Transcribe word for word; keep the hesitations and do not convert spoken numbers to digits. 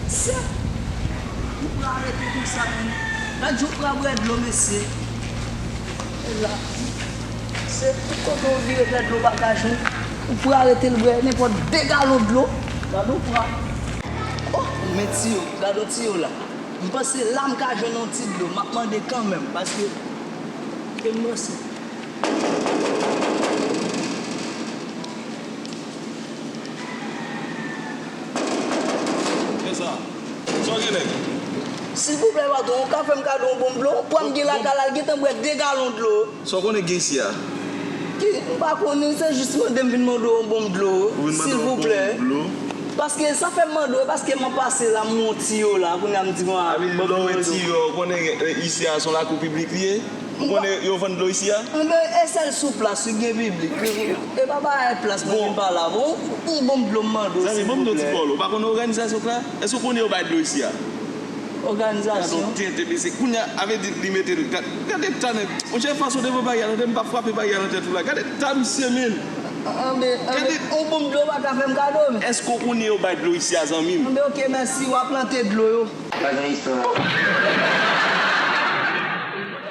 Sè, ou pral rete konsa menm. Gad jan ou pral bwè dlo, mesye. E la, se tout kote w vire, gad dlo pa ka jwenn. Ou pral rete l bwè nenpòt de galon dlo. Gad ou pral. Oh, men tiyo, gad yon tiyo la. M panse la m ka jwenn yon ti dlo. M ap mande kanmenm, paske, ke m panse. Kisa? Sa w genlè? Silvouplè, patwon, ou ka fè m kado yon bonm dlo? Pwa m gen lakay la, l gentan bwè de galon dlo. Sa w konnen k gen isi a? Ki, m pa konnen, se jis mande m vin mande w yon bonm dlo, silvouplè. Paske sa fè m mande w, paske m ap pase la, m wè yon tiyo la, kounye a m di, bon, a, lè w wè tiyo, ou konnen, eh, isi a se yon lakou piblik li ye? Ou konnen yo vann dlo isi a? Anben, e sèl sou plas wi gen piblik. E pa bagay plas mwen vin pa la. Bon, yon bonm dlo m mande w, silvouplè. Zanmi, ban m di w ti pawòl, ou pa konnen òganizasyon k la? Èske w konnen yo bay dlo isi a? Òganizasyon? Gade yon tenten mesye. Kounye a, avè di li mete l. Gad, gade ta nèg. Monchè, fason devan bagay a, tande m pa frape bagay a nan tèt ou la. Gade ta misye, men. Anben, anben, yon bonm dlo pa ka fè m kado, men. Èske w konnen yo bay dlo isi a, zanmi m? Anben, oke, mèsi, w a plante dlo yo. Bagay sa.